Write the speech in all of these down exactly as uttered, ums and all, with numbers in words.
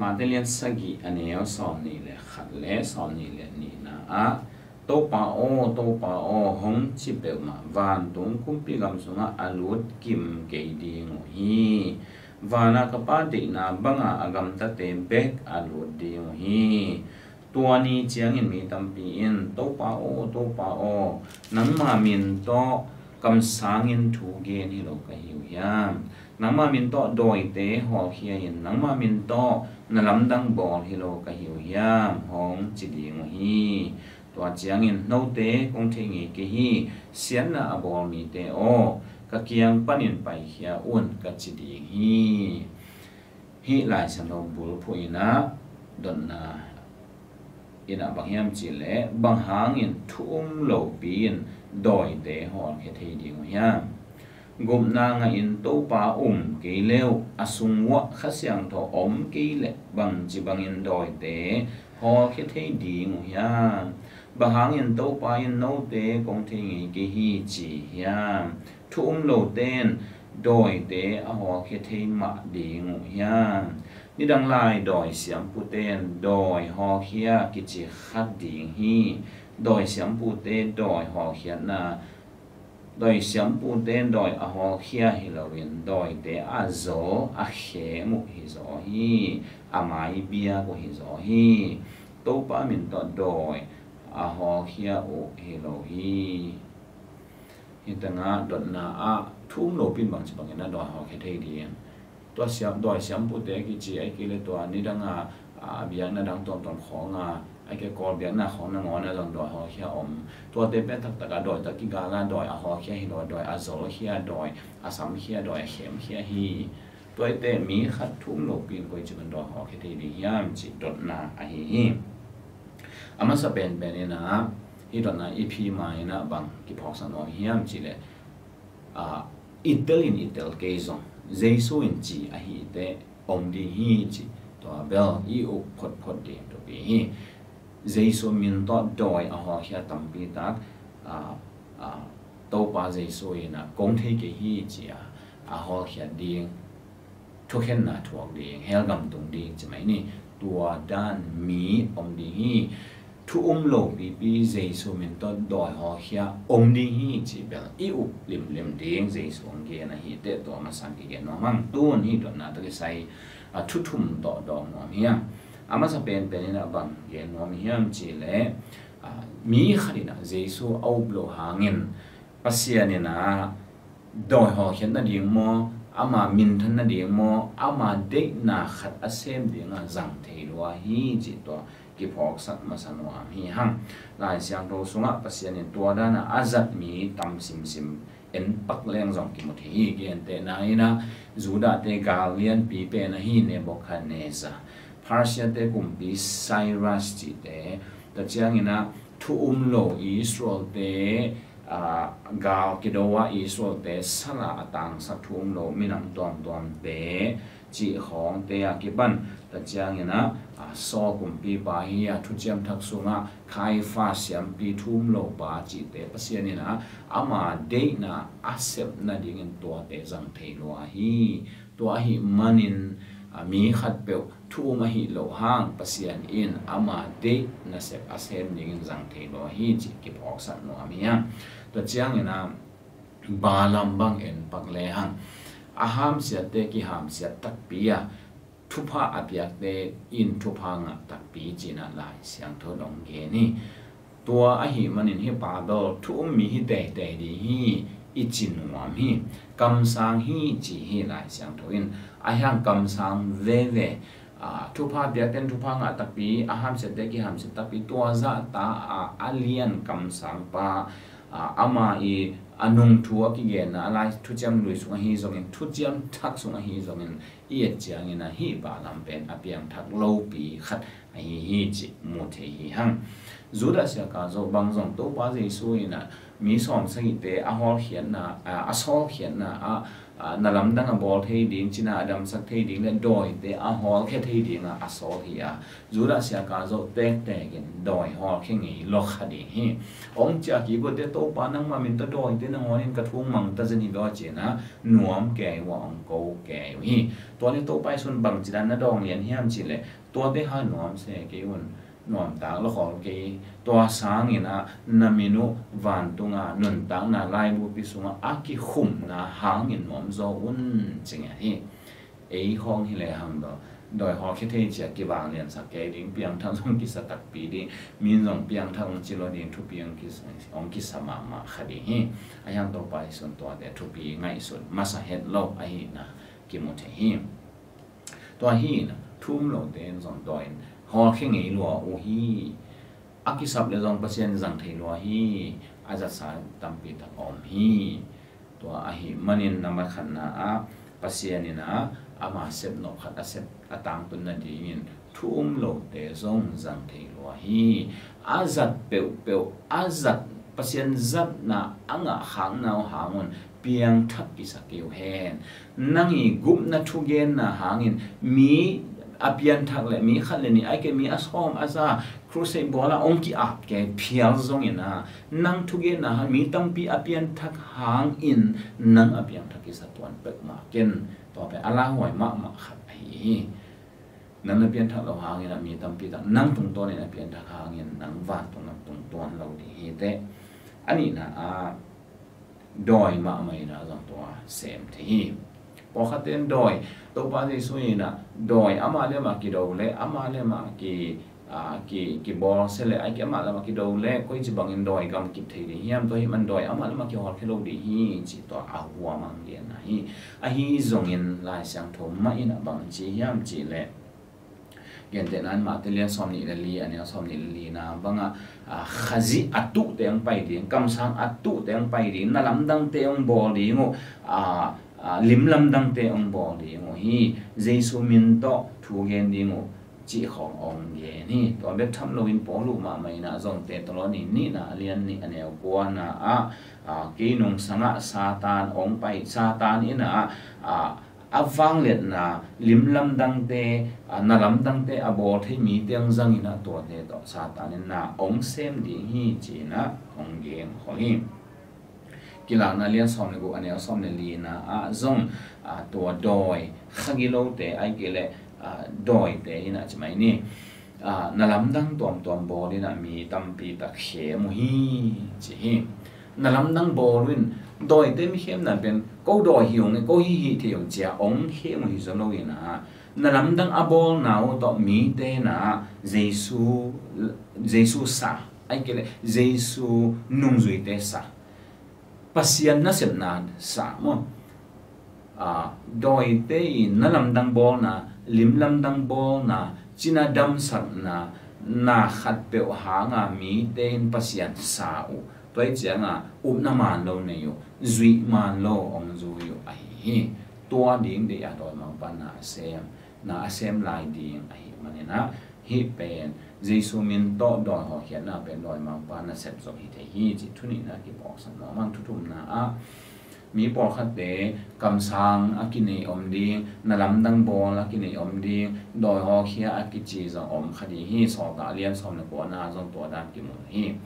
Mate lian sagih a neu sawmnih le khat le sawmnih le nihna ah, "Topa aw, Topa aw, hong ci peuhmah vantung kumpi gam sungah a lut kim kei ding uh hi. Vana ka Pa deihna banga a gamtate bek a lut ding uh hi." Tua ni ciangin mi tampi in, "Topa aw, Topa aw, nangma min tawh kamsangin thu gen hi lo ka hi uh hiam? Nangma min tawh dawite hawlkhia in, nangma min tawh na lamdang bawl hi lo ka hi uh hiam?" hong ci ding uh hi. Tua ciangin, "Note kong thei ngei kei hi, siatna a bawl mite aw, ka kiang panin paikhia un," ka ci ding hi. Hih Lai Siangtho bulphuh in ah dotna in ah bang hiam cih leh, "Bang hangin thu um lopi in dawite hawlkhia thei ding uh hiam? Gupna ngahin Topa um kei le uh, a sung uah Kha Siangtho om kei leh bangci bangin dawite hawlkhia thei ding uh hiam? Bang hangin Topa in, 'Note kong thei ngei kei hi,' ci hiam? Thu um lote in dawite a hawlkhia thei mah ding uh hiam? Nidang lai dawi siampute in dawi hawlkhia kici khat ding hi. Dawi siampute dawi hawlkhiatna, dawi siampute in dawi a hawlkhia hi loin dawite a zol a khem uh hi zaw hi. A mai biak uh hi zaw hi. Topa min tawh dawi a hawlkhia uh hi lo hi." Hih tengah dotna ah, "Thu um lopi in bangci bangin a dawi hawlkhia thei ding? Tua siam, dawi siampute kici, ahih kei leh tua nidang a, a biakna dang tuamtuam khawng a, ahih kei leh Kawl biakna khawng nangawn a zong dawi hawlkhia om. Tuate pen taktak a dawi tawh kigal a, dawi a hawlkhia hi lo, dawi a zolkhia, dawi a samkhia, dawi a khemkhia hi. Tua hi teh mi khat thu um lopi in koici bangin dawi hawlkhia thei ding hiam?" cih dotna ahi hi. A masa penpen in ah, hih dotna i phih ma in ah bang kiphawksak nuam hiam cih leh, a, i tel in i tel kei zong, Jesu in ci ahih teh om ding hi cih, tua bel i up photphot ding thupi hi. Jesu min tawh dawi a hawlkhia tampi tak, a, a, Topa Jesu in ah, "Kong thei kei hi," ci a, a hawlkhiat ding, thukhenna thuak ding, hell gam tung ding ci mai ni. Tua dan mi om ding hi. Thu um lopipi Jesu min tawh dawi hawlkhia om ding hi cih bel i up limlim ding, Jesu hong gen ahih teh. Tua masa kigen nuam hang. Tun hih dotna tawh kisai, a, thu thum tawh dawng nuam hiam? A masa penpen in ah bang gen nuam hiam cih leh, a, mi khat in ah Jesu a up loh hangin Pasian in ah dawi hawlkhiat nading maw, ama minthan nading maw, ama deihna khat a sem ding a zang thei lua hi cih tua kiphawksak masa nuam hi hang. Lai Siangtho sungah Pasian in tua dan a a zat mi tam simsim en pak leng zong kimu thei hi. Gentehna in ah Judahte gal lianpi pen ahi Nebuchadnezzar, Persiate kumpi Cyrus cihte, tua ciangin ah thu um lo Israelte, a, gal kido a Israelte sal a a tangsak thu um lo minam tuamtuamte cih khawngte a kipan, tua ciangin ah, a, Saul kumpipa hi a, thuciam thak sungah Kaifa siampi thu um lopa cihte, Pasian in ah ama deihna a sep nadingin tuate zang thei lua hi. Tua ahih manin, a, mi khatpeuh thu um ahih loh hang Pasian in ama deih nasep a sem dingin zang thei lua hi cih kiphawksak nuam hi hang. Tua ciangin ah Balaam bang en pak le hang. A hamsiatte kihamsiat takpi a, thupha a piakte in thupha ngah takpi ci-in ah Lai Siangtho in hong gen hi. Tua ahih manin hih pa bel thu um mi hi teitei ding hi, i ci nuam hi. Kamsang hi ci hi Lai Siangtho in. Ahi hang kamsang veve, a, thupha piakte in thupha ngah takpi, a hamsiatte kihamsiat takpi, tua zahta a, a lian kamsangpa, a, ama i a nungthu a kigenna, a Lai Thuciam Lui sung ahi zongin, thuciam thak sung ahi zongin, i et ciangin ah hih Balaam pen a piangthak lopi khat ahi hi cih mu thei hi hang. Judas Iskariot bang zong Topa Jesu in ah mi sawmsagihte a hawlkhiatna, a, a sawlkhiatna ah, a, na lamdang a bawl thei ding, cina a damsak thei ding le dawite a hawlkhia thei dingah a sawl hi a, Judas Iskariot tektekin dawi hawlkhia ngei lo kha ding hi. Hong ciah kik uh teh, Topa, nangmah min tawh dawite nangawn in ka thu mang ta zen hi lo, ci-in ah nuam kei uh a hong ko kei uh hi. Tua le Topa Jesu in bangci dan na dawng lian hiam cih leh, tuate hal nuam se kei un, nuamtak lo khol kei, tua sangin ah na min uh vantung ah nuntakna laibupi sungah a kikhumna hangin nuam zaw un, ci ngiat hi. Ei khawng hi lehang dawi hawlkhia thei ci-a kivang liansak kei ding, piangthak zong kisa takpi ding, min zong piangthak hong ci lo ding, thupi hong kisa, hong kisa mahmah kha ding hi. Ahi hang Topa Jesu in tuate thupi ngaihsut masa het lo ahihna kimu thei hi. Tua hi-in ah thu um lote in zong dawi in hawlkhia ngei lua uh hi. A kisap le zong Pasian zang thei lua hi. A zatsa tampi tak a om hi. Tua ahih manin na matkhatna ah Pasian in ah ama sep nop khat a sep a tangtun nadingin thu um lote zong zang thei lua hi. A zat peuhpeuh, a zat, Pasian zatna a ngah khakna uh hangun piangthak kisa kei uh hen. Nang i gupna thugenna hangin mi a pianthak le mi khat le nih, ahih kei leh mi a sawm a za, crusade bawl a hong ki-ap kei phial zongin ah, nang thugenna hang mi tampi a pianthak hangin nang a piangthak kisa tuan pek mah ken. Tua pen a lauhuai mahmah khat ahi hi. Nang na pianthak lo hangin ah mi tampi tak nang tungtawnin a pianthak hangin nang vantung na tungtawn lo ding hi teh. A nihna ah dawi mahmah in ah zong tua sem thei hi. Pawlkhatte in dawi, Topa Jesu in ah dawi amah le amah kido le amah le amah ki, aa, ki, kibawl se le, ahih kei leh amah le amah kido le koici bangin dawi gamkip thei ding hiam? Tua ahih man dawi amah le amah kihawlkhia lo ding hi, ci tua a huam a hong genna hi. Ahi zongin Lai Siangtho mah in ah bang ci hiam cih leh, gentehna in Matthai lian sawmnih le li, a neu sawmnih le lina bangah, aa, Khazih a tuhte hong pai ding, kamsang a tuhte hong pai ding, na lamdangte hong bawl ding uh, aa, aa, lim lamdangte hong bawl ding uh hi. Jesu min tawh thu gen ding uh, cih khawng hong gen hi. Tua bek tham loin Paul uh mahmah in ah zong Thesalonika nihna a lian nih, a neu kuana ah, aa, kei nungsangah Satan hong pai, Satan in ah, aa, a vangliatna, lim lamdangte, aa, na lamdangte a bawl thei mite hong zangin ah tuate tawh Satan in na hong sem ding hi, ci-in ah hong gen khol hi. Kilakna lian sawm le guk, a neu sawm le lina ah zong, aa, tua dawi khagilote, ahih kei leh, aa, dawite in ah ci mai ni. Aa, na lamdang tuamtuam bawl in ah mi tampi tak khem uh hi, ci hi. Na lamdang bawl uh in, dawite mi khemna pen ko dawi hi ung e, ko hih hi thei ung ci-a hong khem uh hi zaw lo in ah, na lamdang a bawlna uh tawh mite in ah Jesu, Jesu sa, ahih kei leh Jesu nungzuite sa, Pasian nasepna sa maw? Aa, dawite i na lamdang bawlna, lim lamdang bawlna, cina damsakna, na khatpeuh hanga mite in Pasian sa uh, tua hi cianga upna man lo nei uh, zuih man lo hong zui uh ahi hi. Tua ding deih a dawimangpa na a sem, na a sem lai ding ahih manin ah, hih pen Jesu min tawh dawi hawlkhiatna pen dawimangpa nasep zong hi thei hi, cih thu nihna kiphawksak nuam hang. Thu thumna ah, mi pawlkhatte kamsang a kinei om ding, na lamdang bawl a kinei om ding, dawi hawlkhia a kici zong om kha ding hi. Sawltak lian sawm le kuana zong tua dan kimu hi.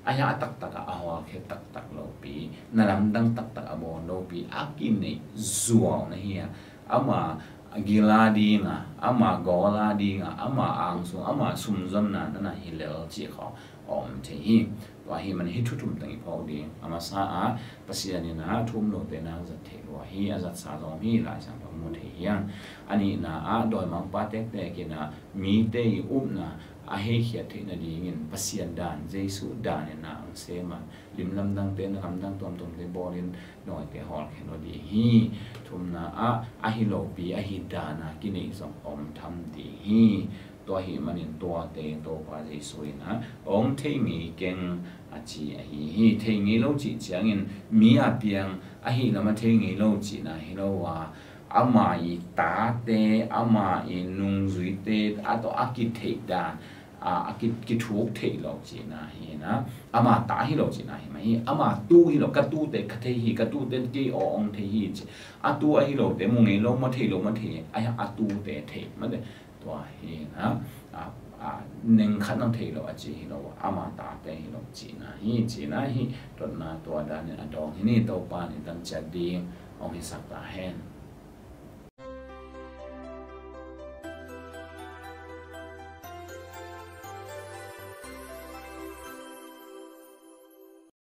Ahi a taktak a, a hawlkhia taktak lopi, na lamdang taktak a bawl lopi a kinei zuau na hi a, ama gil a dinga, ama gawl a dinga, ama angsung, ama sumzonna na na hi lel cih khawng a om thei hi. Tua ahih man hih thu thum teng i phawk ding. A masa ah, Pasian in ah thu um lote na zat thei lua hi, a zatsa zong hi, Lai Siangtho mu thei hi hang. A nihna ah, dawimangpa tektek in ah mite i upna a heikhiat theih nadingin Pasian dan, Jesu dan in na hong sem a, lim lamdangte, na lamdang tuamtuamte bawlin dawite hawlkhia lo ding hi. Thumna ah, ahi lopi, ahi dan a kinei zong om tham ding hi. Tua ahih manin tuate Topa Jesu in ah hong thei ngei keng a ci ahi hi. Thei ngei lo cih ciangin mi a piang ahih lam a thei ngei lo cihna hi lo a, ama i tate, ama i nungzuite a tawh a kitheih dan, a, a ki, kithuk theih lo cihna hi na, ama ta hi lo cihna hi mah hi. Ama tu hi lo, ka tute ka thei hi, ka tute kei aw ong thei hi ci. A tu ahi lote mu ngei lo, ma thei lo, ma thei, a, a tute thei mate. Tua hi na, a, a, neng khat nang thei lo a ci hi lo, ama tate hi lo cihna hi, cihna hi. Dotna tua danin a dawng hi ni. Topa in i tan ciat ding ong hisak ta hen.